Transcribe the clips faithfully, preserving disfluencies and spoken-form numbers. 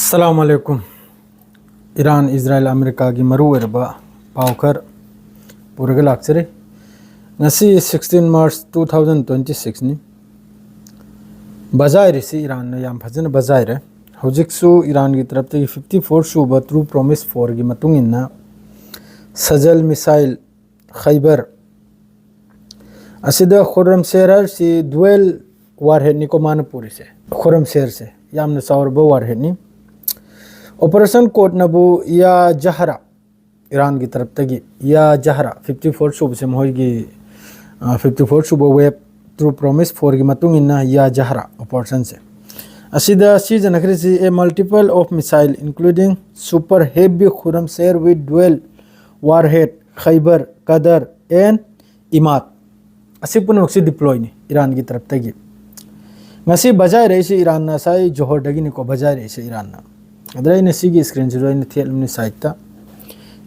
ꯑꯁꯂꯥꯃꯨ ꯑꯂꯥꯏꯀꯨꯝ꯫ Iran, ꯏꯖꯔꯥꯏꯜ, ꯑꯃꯦꯔꯤꯀꯥꯒꯤ ꯃꯔꯨ ꯑꯣꯏꯔꯕ ꯄꯥꯎ ꯈꯔ ꯄꯨꯔꯒ ꯂꯥꯛꯆꯔꯤ꯫ ꯉꯁꯤ sixteen March two thousand twenty sixꯅꯤ꯫ ꯕꯖꯥꯏꯔꯤꯁꯤ ꯏꯔꯥꯟꯅ ꯌꯥꯝ ꯐꯖꯅ ꯕꯖꯥꯏꯔꯦ꯫ ꯍꯧꯖꯤꯛꯁꯨ ꯏꯔꯥꯟꯒꯤ ꯇꯔꯞꯇꯒꯤ fifty four ꯁꯨꯕ True Promise fourꯒꯤ ꯃꯇꯨꯡ ꯏꯟꯅ ꯁꯖꯜ ꯃꯤꯁꯥꯏꯜ ꯈꯩꯕꯔ ꯑꯁꯤꯗ ꯈꯨꯔꯝꯁꯦꯔ ꯍꯥꯏꯔꯤꯁꯤ dual warheadꯅꯤꯀꯣ ꯃꯥꯅ ꯄꯨꯔꯤꯁꯦ꯫ ꯈꯨꯔꯝꯁꯦꯔꯁꯦ ꯌꯥꯝꯅ ꯆꯥꯎꯔꯕ warheadꯅꯤ꯫ Operation codeꯅꯕꯨ ꯌꯥ ꯖꯍꯔꯥ, ꯏꯔꯥꯟꯒꯤ ꯇꯔꯞꯇꯒꯤ ꯌꯥ ꯖꯍꯔꯥ fifty four ꯁꯨꯕꯁꯦ ꯃꯈꯣꯏꯒꯤ, ꯑ, fifty four ꯁꯨꯕ wave True Promise fourꯒꯤ ꯃꯇꯨꯡ ꯏꯟꯅ ꯌꯥ ꯖꯍꯔꯥ operationꯁꯦ ꯑꯁꯤꯗ ꯁꯤꯖꯤꯟꯅꯈ꯭ꯔꯤꯁꯤ a multiple of missile including super heavy Khurramsher with dual warhead, Khyber, Qadar and ꯏꯃꯥꯠ꯫ ꯑꯁꯤ ꯄꯨꯝꯅꯃꯛꯁꯤ deployꯅꯤ ꯏꯔꯥꯟꯒꯤ ꯇꯔꯞꯇꯒꯤ꯫ ꯉꯁꯤ ꯕꯖꯥꯏꯔꯛꯏꯁꯤ ꯏꯔꯥꯟꯅ ꯉꯁꯥꯏ ꯖꯣꯍꯔꯗꯒꯤꯅꯤꯀꯣ ꯕꯖꯥꯏꯔꯛꯏꯁꯤ ꯏꯔꯥꯟꯅ꯫ ꯑꯗꯨꯗ ꯑꯩꯅ ꯁꯤꯒꯤ screenꯁꯤꯗ ꯑꯩꯅ ꯊꯦꯠꯂꯝꯅꯤ sideꯇ꯫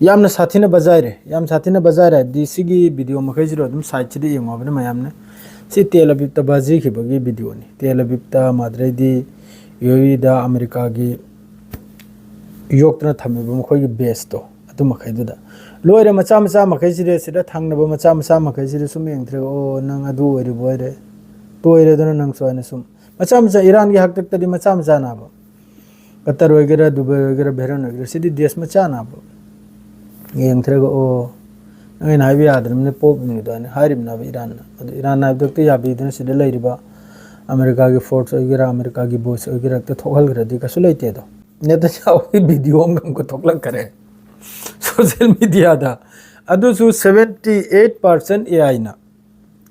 ꯌꯥꯝꯅ ꯁꯥꯊꯤꯅ ꯕꯖꯥꯏꯔꯦ, ꯌꯥꯝ ꯁꯥꯊꯤꯅ ꯕꯖꯥꯏꯔꯦ ꯍꯥꯏꯕꯗꯤ ꯁꯤꯒꯤ video ꯃꯈꯩꯁꯤꯗ ꯑꯗꯨꯝ sideꯁꯤꯗ ꯌꯦꯡꯉꯣ ꯍꯥꯏꯕꯅꯤ ꯃꯌꯥꯝꯅ꯫ ꯁꯤ ꯇꯦꯜ ꯑꯕꯤꯕꯇ ꯕꯥꯖꯤꯈꯤꯕꯒꯤ videoꯅꯤ꯫ ꯇꯦꯜ ꯑꯕꯤꯕꯇ ꯃꯥꯗ꯭ꯔꯩꯗꯤ UAEꯗ ꯑꯃꯦꯔꯤꯀꯥꯒꯤ ꯌꯣꯛꯇꯅ ꯊꯝꯃꯤꯕ ꯃꯈꯣꯏꯒꯤ baseꯇꯣ ꯑꯗꯨ ꯃꯈꯩꯗꯨꯗ ꯂꯣꯏꯔꯦ꯫ ꯃꯆꯥ ꯃꯆꯥ ꯃꯈꯩꯁꯤꯗ, ꯁꯤꯗ ꯊꯪꯅꯕ ꯃꯆꯥ ꯃꯆꯥ ꯃꯈꯩꯁꯤꯗ ꯁꯨꯝ ꯌꯦꯡꯊꯔꯒ, "ꯑꯣ, ꯅꯪ ꯑꯗꯨ ꯑꯣꯏꯔꯤꯕ ꯑꯣꯏꯔꯦ, ꯇꯣꯏꯔꯦꯗꯅ ꯅꯪꯁꯨ" ꯍꯥꯏꯅ ꯁꯨꯝ ꯃꯆꯥ ꯃꯆꯥ, ꯏꯔꯥꯟꯒꯤ ꯍꯥꯛꯇꯛꯇꯗꯤ ꯃꯆꯥ ꯃꯆꯥꯅꯥꯕ, ꯀꯇꯔ ꯑꯣꯏꯒꯦꯔꯥ, ꯗꯨꯕꯥꯏ ꯑꯣꯏꯒꯦꯔꯥ, ꯕꯍꯔꯦꯟ ꯑꯣꯏꯒꯦꯔꯥ, ꯁꯤꯗꯤ ꯗꯦꯁ ꯃꯆꯥꯅꯥꯕ꯫ ꯌꯦꯡꯊꯔꯒ, "ꯑꯣ, ꯅꯪ ꯑꯩꯅ ꯍꯥꯏꯕ ꯌꯥꯗ꯭ꯔꯕꯅꯤꯅ ꯄꯣꯛꯂꯤꯕꯅꯤꯗꯣ" ꯍꯥꯏꯅ ꯍꯥꯏꯔꯤꯕꯅꯦꯕ ꯏꯔꯥꯟꯅ꯫ ꯑꯗꯨ ꯏꯔꯥꯟꯅ ꯍꯥꯏꯕꯗꯛꯇ ꯌꯥꯕꯤꯗꯅ ꯁꯤꯗ ꯂꯩꯔꯤꯕ ꯑꯃꯦꯔꯤꯀꯥꯒꯤ force ꯑꯣꯏꯒꯦꯔꯥ, ꯑꯃꯦꯔꯤꯀꯥꯒꯤ base ꯑꯣꯏꯒꯦꯔꯥ, ꯍꯦꯛꯇ ꯊꯣꯛꯍꯜꯈ꯭ꯔꯗꯤ ꯀꯩꯁꯨ ꯂꯩꯇꯦ꯫ ꯑꯗꯣ ꯅꯦꯇꯟꯌꯥꯍꯨꯒꯤ video ꯑꯃꯈꯛ ꯊꯣꯛꯂꯛꯈꯔꯦ social mediaꯗ꯫ ꯑꯗꯨꯁꯨ seventy eight percent AIꯅ꯫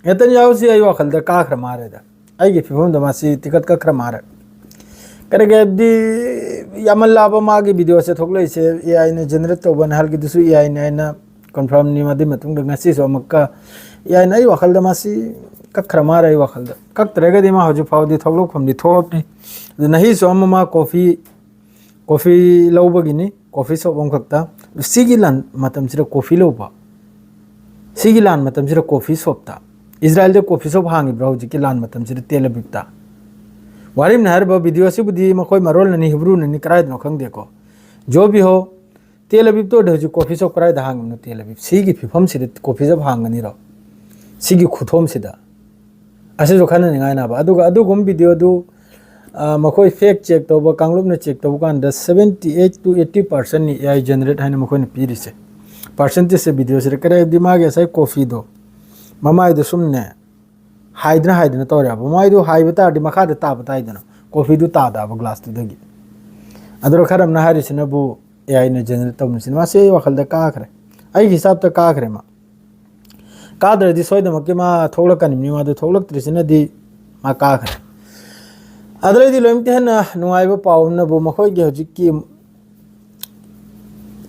ꯅꯦꯇꯟꯌꯥꯍꯨꯁꯤ ꯑꯩ ꯋꯥꯈꯜꯗ ꯀꯥꯈ꯭ꯔ ꯃꯥꯜꯂꯦꯗ꯫ ꯑꯩꯒꯤ ꯐꯤꯕꯝꯗ ꯃꯥꯁꯤ ꯇꯤꯀꯠ ꯀꯛꯈ꯭ꯔ ꯃꯥꯜꯂꯦ꯫ ꯀꯔꯤꯒꯤ ꯍꯥꯏꯕꯗꯤ ꯌꯥꯝꯃꯜꯂꯛꯑꯕ ꯃꯥꯒꯤ videoꯁꯦ ꯊꯣꯛꯂꯛꯏꯁꯦ꯫ AIꯅ generate ꯇꯧꯕ, ꯅꯍꯥꯟꯒꯤꯗꯨꯁꯨ AIꯅꯤ ꯍꯥꯏꯅ confirmꯅꯤ꯫ ꯃꯗꯨꯒꯤ ꯃꯇꯨꯡꯗ ꯉꯁꯤꯁꯨ ꯑꯃꯨꯛꯀ AIꯅ, ꯑꯩ ꯋꯥꯈꯜꯗ ꯃꯥꯁꯤ ꯀꯛꯈ꯭ꯔ ꯃꯥꯜꯂꯦ꯫ ꯑꯩ ꯋꯥꯈꯜꯗ ꯀꯛꯇ꯭ꯔꯒꯗꯤ ꯃꯥ ꯍꯧꯖꯤꯛ ꯐꯥꯎꯗꯤ ꯊꯣꯛꯂꯛꯐꯝꯗꯤ ꯊꯣꯛꯑꯕꯅꯤ꯫ ꯑꯗꯨ ꯅꯍꯤꯁꯨ ꯑꯃ ꯃꯥ coffee coffee ꯂꯧꯕꯒꯤꯅꯤ, coffee shop ꯑꯃꯈꯛꯇ꯫ ꯁꯤꯒꯤ ꯂꯥꯟ ꯃꯇꯝꯁꯤꯗ coffee ꯂꯧꯕ, ꯁꯤꯒꯤ ꯂꯥꯟ ꯃꯇꯝꯁꯤꯗ coffee shopꯇ, ꯏꯖꯔꯥꯏꯜꯗ coffee shop ꯍꯥꯡꯉꯤꯕ꯭ꯔꯥ ꯍꯧꯖꯤꯛꯀꯤ ꯂꯥꯟ ꯃꯇꯝꯁꯤꯗ ꯇꯦꯜ ꯑꯕꯤꯕꯇ? ꯋꯥꯔꯤꯝꯅ ꯍꯥꯏꯔꯤꯕ ꯚꯤꯗꯤꯑꯣ ꯑꯁꯤꯕꯨꯗꯤ ꯃꯈꯣꯏ ꯃꯔꯣꯜꯅꯅꯤ, ꯍꯤꯕ꯭ꯔꯨꯅꯅꯤ, ꯀꯗꯥꯏꯗꯅꯣ ꯈꯪꯗꯦꯀꯣ꯫ ꯖꯣ ꯚꯤ ꯍꯣ, ꯇꯦꯜ ꯑꯕꯤꯕꯇ ꯑꯣꯏꯔꯗꯤ ꯍꯧꯖꯤꯛ ꯀꯣꯐꯤ ꯁꯣꯞ ꯀꯗꯥꯏꯗ ꯍꯥꯡꯉꯤꯕꯅꯣ? ꯇꯦꯜ ꯑꯕꯤꯕ ꯁꯤꯒꯤ ꯐꯤꯕꯝꯁꯤꯗ ꯀꯣꯐꯤ ꯁꯣꯞ ꯍꯥꯡꯒꯅꯤꯔꯣ? ꯁꯤꯒꯤ ꯈꯨꯊꯣꯝꯁꯤꯗ ꯑꯁꯤꯁꯨ ꯈꯟꯅꯅꯤꯡꯉꯥꯏꯅꯦꯕ꯫ ꯑꯗꯨꯒ ꯑꯗꯨꯒꯨꯝꯕ ꯚꯤꯗꯤꯑꯣꯗꯨ, ꯑ, ꯃꯈꯣꯏ ꯐꯦꯛ ꯆꯦꯛ ꯇꯧꯕ, ꯀꯥꯡꯂꯨꯞꯅ ꯆꯦꯛ ꯇꯧꯕ ꯀꯥꯟꯗ seventy eight to eighty percent ꯅꯤ A I generate ꯍꯥꯏꯅ ꯃꯈꯣꯏꯅ ꯄꯤꯔꯤꯁꯦ꯫ ꯄꯥꯔꯁꯦꯟꯇꯦꯖꯁꯦ ꯚꯤꯗꯤꯑꯣꯁꯤꯗ ꯀꯔꯤ ꯍꯥꯏꯕꯗꯤ ꯃꯥꯒꯤ ꯉꯁꯥꯏ ꯀꯣꯐꯤꯗꯣ ꯃꯃꯥꯏꯗꯣ ꯁꯨꯝꯅꯦ ꯍꯥꯏꯗꯅ ꯍꯥꯏꯗꯅ ꯇꯧꯔꯦꯕ꯫ ꯃꯃꯥꯏꯗꯣ ꯍꯥꯏꯕ ꯇꯥꯔꯗꯤ ꯃꯈꯥꯗ ꯇꯥꯕ ꯇꯥꯏꯗꯅ, ꯀꯣꯐꯤꯗꯨ ꯇꯥꯗꯕ ꯒ꯭ꯂꯥꯁꯇꯨꯗꯒꯤ꯫ ꯑꯗꯨꯅ ꯈꯔ ꯑꯃꯅ ꯍꯥꯏꯔꯤꯁꯤꯅꯕꯨ A I ꯅ generate ꯇꯧꯅꯤꯁꯤꯅ, ꯃꯥꯁꯦ ꯑꯩ ꯋꯥꯈꯜꯗ ꯀꯥꯈ꯭ꯔꯦ, ꯑꯩꯒꯤ ꯍꯤꯁꯥꯞꯇ ꯀꯥꯈ꯭ꯔꯦ ꯃꯥ꯫ ꯀꯥꯗ꯭ꯔꯗꯤ ꯁꯣꯏꯗꯅꯃꯛꯀꯤ ꯃꯥ ꯊꯣꯛꯂꯛꯀꯅꯤꯕꯅꯤ, ꯃꯥꯗꯨ ꯊꯣꯛꯂꯛꯇ꯭ꯔꯤꯁꯤꯅꯗꯤ ꯃꯥ ꯀꯥꯈ꯭ꯔꯦ꯫ ꯑꯗꯨꯗꯩꯗꯤ ꯂꯣꯏꯅꯃꯛꯇ ꯍꯦꯟꯅ ꯅꯨꯡꯉꯥꯏꯕ ꯄꯥꯎ ꯑꯃꯅꯕꯨ ꯃꯈꯣꯏꯒꯤ ꯍꯧꯖꯤꯛꯀꯤ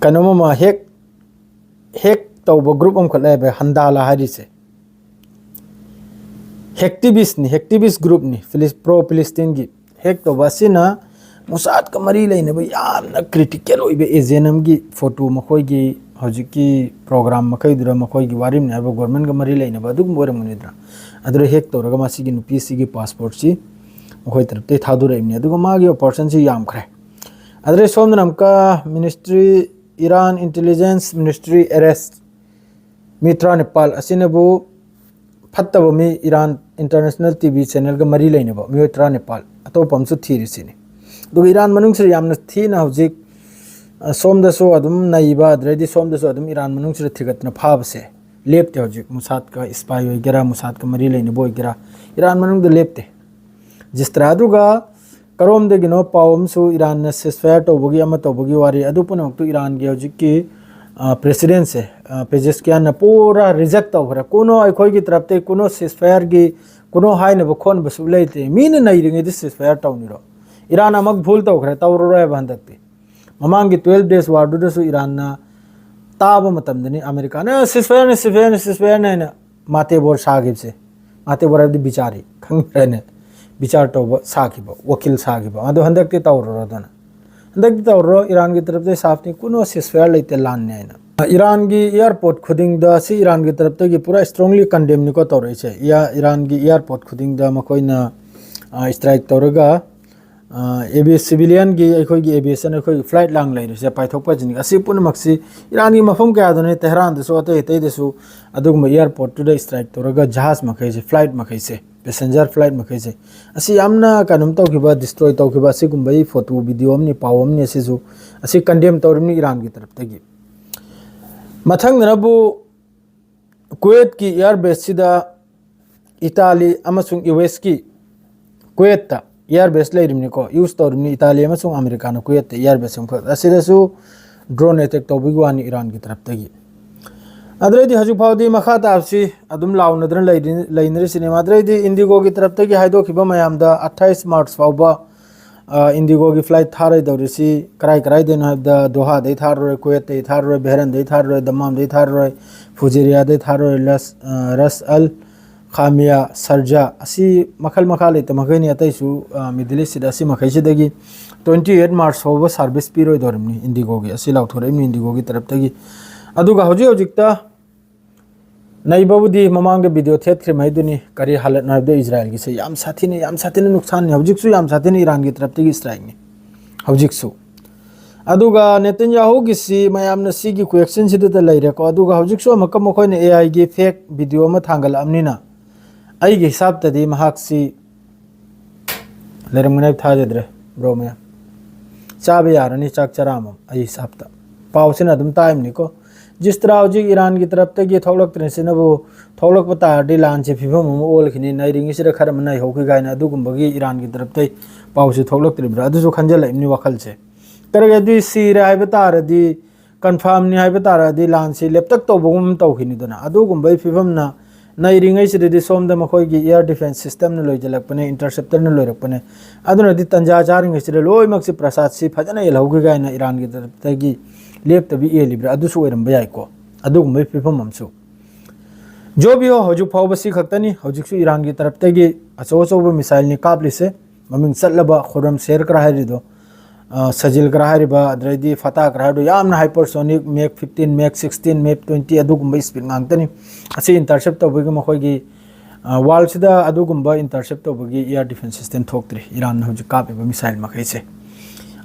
ꯀꯩꯅꯣꯝ ꯑꯃ ꯍꯦꯛ, ꯍꯦꯛ ꯇꯧꯕ ꯒ꯭ꯔꯨꯞ ꯑꯃꯈꯛ ꯂꯩꯕ, ꯍꯟꯗꯥꯂꯥ ꯍꯥꯏꯔꯤꯁꯦ꯫ ꯍꯦꯛꯇꯤꯕꯤꯁꯅꯤ, ꯍꯦꯛꯇꯤꯕꯤꯁ ꯒ꯭ꯔꯨꯞꯅꯤ, ꯐꯤꯂꯤꯁ-, ꯄ꯭ꯔꯣ ꯐꯤꯂꯤꯁꯇꯤꯟꯒꯤ ꯍꯦꯛ ꯇꯧꯕ ꯑꯁꯤꯅ ꯃꯨꯁꯥꯠꯀ ꯃꯔꯤ ꯂꯩꯅꯕ ꯌꯥꯝꯅ ꯀ꯭ꯔꯤꯇꯤꯀꯦꯜ ꯑꯣꯏꯕ ꯑꯦꯖꯦꯟ ꯑꯃꯒꯤ ꯐꯣꯇꯣ, ꯃꯈꯣꯏꯒꯤ ꯍꯧꯖꯤꯛꯀꯤ ꯄ꯭ꯔꯣꯒ꯭ꯔꯥꯝ ꯃꯈꯩꯗꯨꯗ ꯃꯈꯣꯏꯒꯤ ꯋꯥꯔꯤꯝꯅ ꯍꯥꯏꯕ ꯒꯣꯔꯃꯦꯟꯒ ꯃꯔꯤ ꯂꯩꯅꯕ ꯑꯗꯨꯒꯨꯝꯕ ꯑꯣꯏꯔꯝꯒꯅꯤꯗꯅ, ꯑꯗꯨꯗ ꯍꯦꯛ ꯇꯧꯔꯒ ꯃꯁꯤꯒꯤ ꯅꯨꯄꯤꯁꯤꯒꯤ ꯄꯥꯁꯄꯣꯔꯠꯁꯤ ꯃꯈꯣꯏ ꯇꯔꯞꯇꯒꯤ ꯊꯥꯗꯣꯔꯛꯏꯕꯅꯤ꯫ ꯑꯗꯨꯒ ꯃꯥꯒꯤ ꯑꯣꯄꯔꯦꯁꯟꯁꯤ ꯌꯥꯝꯈ꯭ꯔꯦ꯫ ꯑꯗꯨꯗꯩ ꯁꯣꯝꯗꯅ ꯑꯃꯨꯛꯀ ministry, Iran intelligence ministry arrest ꯃꯤ ꯇꯔꯥꯅꯤꯄꯥꯜ ꯑꯁꯤꯅꯕꯨ ꯐꯠꯇꯕ ꯃꯤ, ꯏꯔꯥꯟ ꯏꯟꯇꯔꯅꯦꯁꯅꯦꯜ ꯇꯤ ꯚꯤ ꯆꯦꯅꯦꯜꯒ ꯃꯔꯤ ꯂꯩꯅꯕ ꯃꯤꯑꯣꯏ ꯇꯔꯥꯅꯤꯄꯥꯜ, ꯑꯇꯣꯞꯄ ꯑꯃꯁꯨ ꯊꯤꯔꯤꯁꯤꯅꯤ꯫ ꯑꯗꯨꯒ ꯏꯔꯥꯟ ꯃꯅꯨꯡꯁꯤꯗ ꯌꯥꯝꯅ ꯊꯤꯅ ꯍꯧꯖꯤꯛ, ꯑ, ꯁꯣꯝꯗꯁꯨ ꯑꯗꯨꯝ ꯅꯩꯕ, ꯑꯗꯨꯗꯩꯗꯤ ꯁꯣꯝꯗꯁꯨ ꯑꯗꯨꯝ ꯏꯔꯥꯟ ꯃꯅꯨꯡꯁꯤꯗ ꯊꯤꯒꯠꯇꯅ ꯐꯥꯕꯁꯦ ꯂꯦꯞꯇꯦ꯫ ꯍꯧꯖꯤꯛ ꯃꯨꯁꯥꯠꯀ ꯏꯁꯄꯥꯏ ꯑꯣꯏꯒꯦꯔꯥ, ꯃꯨꯁꯥꯠꯀ ꯃꯔꯤ ꯂꯩꯅꯕ ꯑꯣꯏꯒꯦꯔꯥ, ꯏꯔꯥꯟ ꯃꯅꯨꯡꯗ ꯂꯦꯞꯇꯦ꯫ ꯖꯤꯁꯇ꯭ꯔꯥ ꯑꯗꯨꯒ ꯀꯔꯣꯝꯗꯒꯤꯅꯣ ꯄꯥꯎ ꯑꯃꯁꯨ ꯏꯔꯥꯟꯅ ceasefire ꯇꯧꯕꯒꯤ ꯑꯃ ꯇꯧꯕꯒꯤ ꯋꯥꯔꯤ, ꯑꯗꯨ ꯄꯨꯝꯅꯃꯛꯇꯨ ꯏꯔꯥꯟꯒꯤ ꯍꯧꯖꯤꯛꯀꯤ, ꯑ, ꯄ꯭ꯔꯦꯁꯤꯗꯦꯟꯁꯦ, ꯑ, ꯄꯦꯖꯦꯁꯀꯤꯌꯥꯟꯅ ꯄꯨꯔꯥ ꯔꯤꯖꯦꯛ ꯇꯧꯈ꯭ꯔꯦ꯫ ꯀꯨꯅꯣ ꯑꯩꯈꯣꯏꯒꯤ ꯇꯔꯞꯇꯒꯤ ꯀꯨꯅꯣ ceasefireꯒꯤ ꯀꯨꯅꯣ ꯍꯥꯏꯅꯕ ꯈꯣꯠꯅꯕ ꯁꯨꯛ ꯂꯩꯇꯦ꯫ ꯃꯤꯅ ꯅꯩꯔꯤꯉꯩꯗ ceasefire ꯇꯧꯅꯤꯔꯣ? ꯏꯔꯥꯟ ꯑꯃꯨꯛ ꯚꯨꯜ ꯇꯧꯈ꯭ꯔꯦ, ꯇꯧꯔꯔꯣꯏ ꯍꯥꯏꯕ ꯍꯟꯗꯛꯇꯤ꯫ ꯃꯃꯥꯡꯒꯤ twelve days warꯗꯨꯗꯁꯨ ꯏꯔꯥꯟꯅ ꯇꯥꯕ ꯃꯇꯝꯗꯅꯤ ꯑꯃꯦꯔꯤꯀꯥꯅ ceasefireꯅꯤ, ceasefireꯅꯤ, ceasefireꯅꯤ ꯍꯥꯏꯅ ꯃꯥꯇꯦꯕꯣꯔ ꯁꯥꯈꯤꯕꯁꯦ꯫ ꯃꯥꯇꯦꯕꯣꯔ ꯍꯥꯏꯕꯗꯤ ꯕꯤꯆꯥꯔꯤ, ꯈꯪꯗ꯭ꯔꯦꯅꯦ? ꯕꯤꯆꯥꯔ ꯇꯧꯕ ꯁꯥꯈꯤꯕ, ꯋꯀꯤꯜ ꯁꯥꯈꯤꯕ꯫ ꯑꯗꯣ ꯍꯟꯗꯛꯇꯤ ꯇꯧꯔꯔꯣꯏꯗꯅ꯫ ꯍꯟꯗꯛꯇꯤ ꯇꯧꯔꯔꯣꯏ, ꯏꯔꯥꯟꯒꯤ ꯇꯔꯞꯇꯒꯤ ꯁꯥꯐꯅꯤ, ꯀꯨꯅꯣ ceasefire ꯂꯩꯇꯦ, ꯂꯥꯟꯅꯤ ꯍꯥꯏꯅ꯫ ꯏꯔꯥꯟꯒꯤ airport ꯈꯨꯗꯤꯡꯗ, ꯁꯤ ꯏꯔꯥꯟꯒꯤ ꯇꯔꯞꯇꯒꯤ ꯄꯨꯔꯥ strongly condemnꯅꯤꯀꯣ ꯇꯧꯔꯛꯏꯁꯦ꯫ ꯏꯌꯥ-, ꯏꯔꯥꯟꯒꯤ airport ꯈꯨꯗꯤꯡꯗ ꯃꯈꯣꯏꯅ ꯏꯁꯇ꯭ꯔꯥꯏꯛ ꯇꯧꯔꯒ ꯑꯦꯕꯤ ꯁꯤꯚꯤꯂꯤꯌꯟꯒꯤ, ꯑꯩꯈꯣꯏꯒꯤ ꯑꯦꯚꯤꯌꯦꯁꯟ, ꯑꯩꯈꯣꯏꯒꯤ ꯐ꯭ꯂꯥꯏꯠ ꯂꯥꯡ ꯂꯩꯔꯤꯁꯦ, ꯄꯥꯏꯊꯣꯛ ꯄꯥꯏꯁꯤꯟꯒꯤ, ꯑꯁꯤ ꯄꯨꯝꯅꯃꯛꯁꯤ ꯏꯔꯥꯟꯒꯤ ꯃꯐꯝ ꯀꯌꯥꯗꯅꯤ, ꯇꯦꯍꯔꯥꯟꯗꯁꯨ, ꯑꯇꯩ ꯑꯇꯩꯗꯁꯨ, ꯑꯗꯨꯒꯨꯝꯕ ꯑꯦꯌꯥꯔꯄꯣꯔꯠꯇꯨꯗ ꯏꯁꯇ꯭ꯔꯥꯏꯛ ꯇꯧꯔꯒ ꯖꯍꯥꯖ ꯃꯈꯩꯁꯦ, ꯐ꯭ꯂꯥꯏꯠ ꯃꯈꯩꯁꯦ, ꯄꯦꯁꯦꯟꯖꯔ ꯐ꯭ꯂꯥꯏꯠ ꯃꯈꯩꯁꯦ, ꯑꯁꯤ ꯌꯥꯝꯅ ꯀꯩꯅꯣꯝ ꯇꯧꯈꯤꯕ, ꯗꯤꯁꯇ꯭ꯔꯣꯏ ꯇꯧꯈꯤꯕ, ꯑꯁꯤꯒꯨꯝꯕꯒꯤ ꯐꯣꯇꯣ, ꯚꯤꯗꯤꯑꯣ ꯑꯃꯅꯤ, ꯄꯥꯎ ꯑꯃꯅꯤ꯫ ꯑꯁꯤꯁꯨ, ꯑꯁꯤ ꯀꯟꯗꯦꯝ ꯇꯧꯔꯤꯕꯅꯤ ꯏꯔꯥꯟꯒꯤ ꯇꯔꯞꯇꯒꯤ꯫ ꯃꯊꯪꯗꯅꯕꯨ ꯀꯨꯋꯦꯠꯀꯤ ꯏꯌꯥꯔ ꯕꯦꯁꯁꯤꯗ ꯏꯇꯥꯂꯤ ꯑꯃꯁꯨꯡ ꯌꯨ ꯑꯦꯁꯀꯤ, ꯀꯨꯋꯦꯠꯇ ꯏꯌꯥꯔ ꯕꯦꯁ ꯂꯩꯔꯤꯕꯅꯤꯀꯣ, ꯌꯨꯁ ꯇꯧꯔꯤꯕꯅꯤ ꯏꯇꯥꯂꯤ ꯑꯃꯁꯨꯡ ꯑꯃꯦꯔꯤꯀꯥꯅ ꯀꯨꯋꯦꯠꯇ ꯏꯌꯥꯔ ꯕꯦꯁ ꯑꯃꯈꯛ, ꯑꯁꯤꯗꯁꯨ ꯗ꯭ꯔꯣꯟ ꯑꯦꯇꯦꯛ ꯇꯧꯕꯒꯤ ꯋꯥꯅꯤ ꯏꯔꯥꯟꯒꯤ ꯇꯔꯞꯇꯒꯤ꯫ ꯑꯗꯨꯗꯩꯗꯤ ꯍꯧꯖꯤꯛ ꯐꯥꯎꯗꯤ ꯃꯈꯥ ꯇꯥꯕꯁꯤ ꯑꯗꯨꯝ ꯂꯥꯎꯅꯗꯅ ꯂꯩꯔꯤ-, ꯂꯩꯅꯔꯤꯁꯤꯅꯤ꯫ ꯑꯗꯨꯗꯩꯗꯤ ꯏꯟꯗꯤꯒꯣꯒꯤ ꯇꯔꯞꯇꯒꯤ ꯍꯥꯏꯗꯣꯛꯈꯤꯕ ꯃꯌꯥꯝꯗ ꯑꯠꯊꯥꯏꯁ ꯃꯥꯔꯆ ꯐꯥꯎꯕ, ꯑ, ꯏꯟꯗꯤꯒꯣꯒꯤ ꯐ꯭ꯂꯥꯏꯠ ꯊꯥꯔꯣꯏꯗꯧꯔꯤꯁꯤ ꯀꯔꯥꯏ ꯀꯔꯥꯏꯗꯩꯅꯣ ꯍꯥꯏꯕꯗ, ꯗꯣꯍꯥꯗꯩ ꯊꯥꯔꯔꯣꯏ, ꯀꯨꯋꯦꯠꯇꯩ ꯊꯥꯔꯔꯣꯏ, ꯕꯦꯍꯔꯟꯗꯩ ꯊꯥꯔꯔꯣꯏ, ꯗꯝꯃꯥꯝꯗꯩ ꯊꯥꯔꯔꯣꯏ, ꯐꯨꯖꯦꯔꯤꯌꯥꯗꯩ ꯊꯥꯔꯔꯣꯏ, ꯂꯁ-, ꯑ, ꯔꯁ ꯑꯜ ꯈꯥꯃꯤꯌꯥ, ꯁꯔꯖꯥ, ꯑꯁꯤ ꯃꯈꯜ ꯃꯈꯥ ꯂꯩꯇ ꯃꯈꯩꯅꯤ꯫ ꯑꯇꯩꯁꯨ, ꯑ, ꯃꯤꯗꯜ ꯏꯁꯁꯤꯗ ꯑꯁꯤ ꯃꯈꯩꯁꯤꯗꯒꯤ twenty eight March ꯐꯥꯎꯕ ꯁꯥꯔꯚꯤꯁ ꯄꯤꯔꯣꯏꯗꯧꯔꯤꯕꯅꯤ ꯏꯟꯗꯤꯒꯣꯒꯤ꯫ ꯑꯁꯤ ꯂꯥꯎꯊꯣꯔꯛꯏꯕꯅꯤ ꯏꯟꯗꯤꯒꯣꯒꯤ ꯇꯔꯞꯇꯒꯤ꯫ ꯑꯗꯨꯒ ꯍꯧꯖꯤꯛ ꯍꯧꯖꯤꯛꯇ ꯅꯩꯕꯕꯨꯗꯤ ꯃꯃꯥꯡꯗ ꯚꯤꯗꯤꯑꯣ ꯊꯦꯠꯈ꯭ꯔꯤꯉꯩꯗꯨꯅꯤ, ꯀꯔꯤ ꯍꯥꯂꯠꯅꯣ ꯍꯥꯏꯕꯗ ꯏꯖꯔꯥꯏꯜꯒꯤꯁꯦ ꯌꯥꯝ ꯁꯥꯊꯤꯅ, ꯌꯥꯝ ꯁꯥꯊꯤꯅ ꯅꯨꯡꯁꯥꯟꯅꯤ꯫ ꯍꯧꯖꯤꯛꯁꯨ ꯌꯥꯝ ꯁꯥꯊꯤꯅ ꯏꯔꯥꯟꯒꯤ ꯇꯔꯞꯇꯒꯤ ꯏꯁꯇ꯭ꯔꯥꯏꯛꯅꯤ ꯍꯧꯖꯤꯛꯁꯨ꯫ ꯑꯗꯨꯒ ꯅꯦꯇꯟꯌꯥꯍꯨꯒꯤꯁꯤ ꯃꯌꯥꯝꯅ ꯁꯤꯒꯤ ꯀ꯭ꯋꯦꯁꯟꯁꯤꯗꯇ ꯂꯩꯔꯦꯀꯣ꯫ ꯑꯗꯨꯒ ꯍꯧꯖꯤꯛꯁꯨ ꯑꯃꯨꯛꯀ ꯃꯈꯣꯏꯅ ꯑꯦ ꯑꯥꯏꯒꯤ ꯐꯦꯛ ꯚꯤꯗꯤꯑꯣ ꯑꯃ ꯊꯥꯡꯒꯠꯂꯛꯑꯕꯅꯤꯅ, ꯑꯩꯒꯤ ꯍꯤꯁꯥꯞꯇꯗꯤ ꯃꯍꯥꯛꯁꯤ ꯂꯩꯔꯝꯒꯅꯤ ꯍꯥꯏꯕ ꯊꯥꯖꯗ꯭ꯔꯦ, ꯕ꯭ꯔꯣ ꯃꯌꯥꯝ꯫ ꯆꯥꯕ ꯌꯥꯔꯅꯤ ꯆꯥꯛ ꯆꯔꯥ ꯑꯃꯃꯝ, ꯑꯩ ꯍꯤꯁꯥꯞꯇ꯫ ꯄꯥꯎꯁꯤꯅ ꯑꯗꯨꯝ ꯇꯥꯏꯕꯅꯤꯀꯣ꯫ ꯖꯤꯁꯇ꯭ꯔꯥ ꯍꯧꯖꯤꯛ ꯏꯔꯥꯟꯒꯤ ꯇꯔꯞꯇꯒꯤ ꯊꯣꯛꯂꯛꯇ꯭ꯔꯤꯁꯤꯅꯕꯨ, ꯊꯣꯛꯂꯛꯄ ꯇꯥꯔꯗꯤ ꯂꯥꯟꯁꯦ ꯐꯤꯕꯝ ꯑꯃ ꯑꯣꯜꯂꯈꯤꯅꯤ, ꯅꯩꯔꯤꯉꯩꯁꯤꯗ ꯈꯔ ꯑꯃ ꯅꯩꯍꯧꯈꯤ ꯀꯥꯏꯅ ꯑꯗꯨꯒꯨꯝꯕꯒꯤ ꯏꯔꯥꯟꯒꯤ ꯇꯔꯞꯇꯩ ꯄꯥꯎꯁꯦ ꯊꯣꯛꯂꯛꯇ꯭ꯔꯤꯕ꯭ꯔꯥ? ꯑꯗꯨꯁꯨ ꯈꯟꯖꯜꯂꯛꯏꯕꯅꯤ ꯋꯥꯈꯜꯁꯦ꯫ ꯀꯔꯤꯒꯤ ꯑꯗꯨꯗꯤ ꯁꯤꯔꯦ ꯍꯥꯏꯕ ꯇꯥꯔꯗꯤ, ꯀꯟꯐꯥꯔꯝꯅꯤ ꯍꯥꯏꯕ ꯇꯥꯔꯗꯤ ꯂꯥꯟꯁꯤ ꯂꯦꯞꯇꯛ ꯇꯧꯕꯒꯨꯝ ꯇꯧꯈꯤꯅꯤꯗꯅ꯫ ꯑꯗꯨꯒꯨꯝꯕꯒꯤ ꯐꯤꯕꯝꯅ ꯅꯩꯔꯤꯉꯩꯁꯤꯗꯗꯤ ꯁꯣꯝꯗ ꯃꯈꯣꯏꯒꯤ ꯑꯦꯌꯥꯔ ꯗꯤꯐꯦꯟꯁ ꯁꯤꯁꯇꯦꯝꯅ ꯂꯣꯏꯁꯤꯜꯂꯛꯄꯅꯦ, ꯏꯟꯇꯔꯁꯦꯞꯇꯔꯅ ꯂꯣꯏꯔꯛꯄꯅꯦ꯫ ꯑꯗꯨꯅꯗꯤ ꯇꯟꯖꯥ ꯆꯥꯔꯤꯉꯩꯁꯤꯗ ꯂꯣꯏꯅꯃꯛꯁꯤ ꯄ꯭ꯔꯁꯥꯠꯁꯤ ꯐꯖꯅ ꯌꯦꯜꯍꯧꯈꯤ ꯀꯥꯏꯅ ꯏꯔꯥꯟꯒꯤ ꯇꯔꯞꯇꯒꯤ ꯂꯦꯞꯇꯕꯤ ꯌꯦꯜꯂꯤꯕ꯭ꯔꯥ? ꯑꯗꯨꯁꯨ ꯑꯣꯏꯔꯝꯕ ꯌꯥꯏꯀꯣ꯫ ꯑꯗꯨꯒꯨꯝꯕꯒꯤ ꯐꯤꯕꯝ ꯑꯃꯁꯨ꯫ ꯖꯣꯕꯤꯌꯣ ꯍꯧꯖꯤꯛ ꯐꯥꯎꯕ ꯁꯤ ꯈꯛꯇꯅꯤ꯫ ꯍꯧꯖꯤꯛꯁꯨ ꯏꯔꯥꯟꯒꯤ ꯇꯔꯞꯇꯒꯤ ꯑꯆꯧ ꯑꯆꯧꯕ ꯃꯤꯁꯥꯏꯜꯅꯤ ꯀꯥꯞꯂꯤꯁꯦ꯫ ꯃꯃꯤꯡ ꯆꯠꯂꯕ ꯈꯨꯔꯝ ꯁꯦꯔ ꯀꯔꯥ ꯍꯥꯏꯔꯤꯗꯣ, ꯑ, ꯁꯖꯤꯜ ꯀꯔꯥ ꯍꯥꯏꯔꯤꯕ, ꯑꯗꯨꯗꯩꯗꯤ ꯐꯇꯥ ꯀꯔꯥ ꯍꯥꯏꯔꯤꯗꯣ, ꯌꯥꯝꯅ hypersonic, Mach fifteen, Mach sixteen, Mach twenty, ꯑꯗꯨꯒꯨꯝꯕ ꯏꯁꯄꯤꯠ ꯉꯥꯛꯇꯅꯤ꯫ ꯑꯁꯤ ꯏꯟꯇꯔꯁꯦꯞ ꯇꯧꯕꯒꯤ ꯃꯈꯣꯏꯒꯤ, ꯋꯥꯔꯜꯁꯤꯗ ꯑꯗꯨꯒꯨꯝꯕ ꯏꯟꯇꯔꯁꯦꯞ ꯇꯧꯕꯒꯤ ꯏꯌꯥꯔ ꯗꯤꯐꯦꯟꯁ ꯁꯤꯁꯇꯦꯝ ꯊꯣꯛꯇ꯭ꯔꯤ, ꯏꯔꯥꯟꯅ ꯍꯧꯖꯤꯛ ꯀꯥꯞꯄꯤꯕ ꯃꯤꯁꯥꯏꯜ ꯃꯈꯩꯁꯦ꯫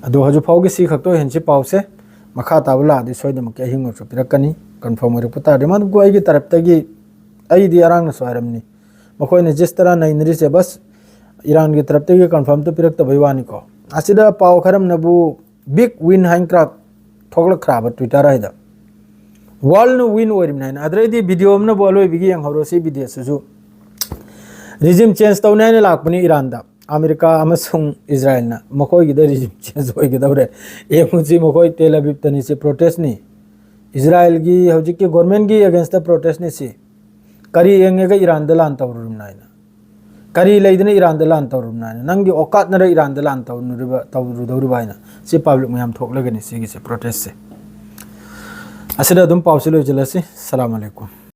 ꯑꯗꯣ ꯍꯧꯖꯤꯛ ꯐꯥꯎꯒꯤ ꯁꯤ ꯈꯛꯇ ꯑꯣꯏꯍꯟꯁꯤ ꯄꯥꯎꯁꯦ꯫ ꯃꯈꯥ ꯇꯥꯕ ꯂꯥꯛꯑꯗꯤ ꯁꯣꯏꯗꯅꯃꯛꯀꯤ ꯑꯍꯤꯡ ꯑꯣꯏꯔꯁꯨ ꯄꯤꯔꯛꯀꯅꯤ, ꯀꯟꯐꯥꯔꯝ ꯑꯣꯏꯔꯛꯄ ꯇꯥꯔꯗꯤ꯫ ꯃꯗꯨꯕꯨ ꯑꯩꯒꯤ ꯇꯔꯞꯇꯒꯤ, ꯑꯩꯗꯤ ꯑꯔꯥꯡꯅꯁꯨ ꯍꯥꯏꯔꯝꯅꯤ, ꯃꯈꯣꯏꯅ ꯖꯤꯁ ꯇꯔꯥ ꯅꯩꯅꯔꯤꯁꯦ ꯕꯁ ꯏꯔꯥꯟꯒꯤ ꯇꯔꯞꯇꯒꯤ ꯀꯟꯐꯥꯔꯝꯗꯨ ꯄꯤꯔꯛꯇꯕꯩ ꯋꯥꯅꯤꯀꯣ꯫ ꯑꯁꯤꯗ ꯄꯥꯎ ꯈꯔꯝꯅꯕꯨ ꯕꯤꯛ ꯋꯤꯟ ꯍꯥꯏꯅ ꯀ꯭ꯔꯥꯛ ꯊꯣꯛꯂꯛꯈ꯭ꯔꯕ ꯇ꯭ꯋꯤꯇꯔ ꯍꯥꯏꯗ꯫ ꯋꯥꯔꯜꯅ ꯋꯤꯟ ꯑꯣꯏꯔꯤꯕꯅꯤ ꯍꯥꯏꯅ꯫ ꯑꯗꯨꯗꯩꯗꯤ ꯚꯤꯗꯤꯑꯣ ꯑꯃꯅꯕꯨ ꯑꯂꯣꯏꯕꯒꯤ ꯌꯦꯡꯍꯧꯔꯣ ꯁꯤ ꯚꯤꯗꯤꯑꯣꯁꯤꯁꯨ꯫ ꯔꯤꯖꯤꯝ ꯆꯦꯟꯖ ꯇꯧꯅꯤ ꯍꯥꯏꯅ ꯂꯥꯛꯄꯅꯤ ꯏꯔꯥꯟꯗ꯫ ꯑꯃꯦꯔꯤꯀꯥ ꯑꯃꯁꯨꯡ ꯏꯖꯔꯥꯏꯜꯅ ꯃꯈꯣꯏꯒꯤꯗ ꯔꯤꯖꯤꯝ ꯆꯦꯟꯖ ꯑꯣꯏꯒꯗꯧꯔꯦ꯫ ꯌꯦꯡꯉꯨꯁꯤ, ꯃꯈꯣꯏ ꯇꯦꯜ ꯑꯕꯤꯕꯇꯅꯤ ꯁꯤ ꯄ꯭ꯔꯣꯇꯦꯁꯅꯤ꯫ ꯏꯖꯔꯥꯏꯜꯒꯤ ꯍꯧꯖꯤꯛꯀꯤ ꯒꯣꯔꯃꯦꯟꯒꯤ ꯑꯦꯒꯦꯟꯁꯇ ꯄ꯭ꯔꯣꯇꯦꯁꯅꯤ ꯁꯤ꯫ ꯀꯔꯤ ꯌꯦꯡꯉꯒ ꯏꯔꯥꯟꯗ ꯂꯥꯟ ꯇꯧꯔꯨꯔꯤꯕꯅꯣ ꯍꯥꯏꯅ? ꯀꯔꯤ ꯂꯩꯗꯅ ꯏꯔꯥꯟꯗ ꯂꯥꯟ ꯇꯧꯔꯨꯕꯅꯣ ꯍꯥꯏꯅ? ꯅꯪꯒꯤ ꯑꯣꯀꯥꯠꯅꯔ ꯏꯔꯥꯟꯗ ꯂꯥꯟ ꯇꯧꯔꯨꯔꯤꯕ, ꯇꯧꯔꯨꯗꯧꯔꯤꯕ ꯍꯥꯏꯅ? ꯁꯤ ꯄꯥꯕ꯭ꯂꯤꯛ ꯃꯌꯥꯝ ꯊꯣꯛꯂꯒꯅꯤ ꯁꯤꯒꯤꯁꯦ ꯄ꯭ꯔꯣꯇꯦꯁꯁꯦ꯫ ꯑꯁꯤꯗ ꯑꯗꯨꯝ ꯄꯥꯎꯁꯤ ꯂꯣꯏꯁꯤꯜꯂꯁꯤ꯫ ꯁꯂꯥꯝ ꯑꯂꯩꯀꯨꯝ꯫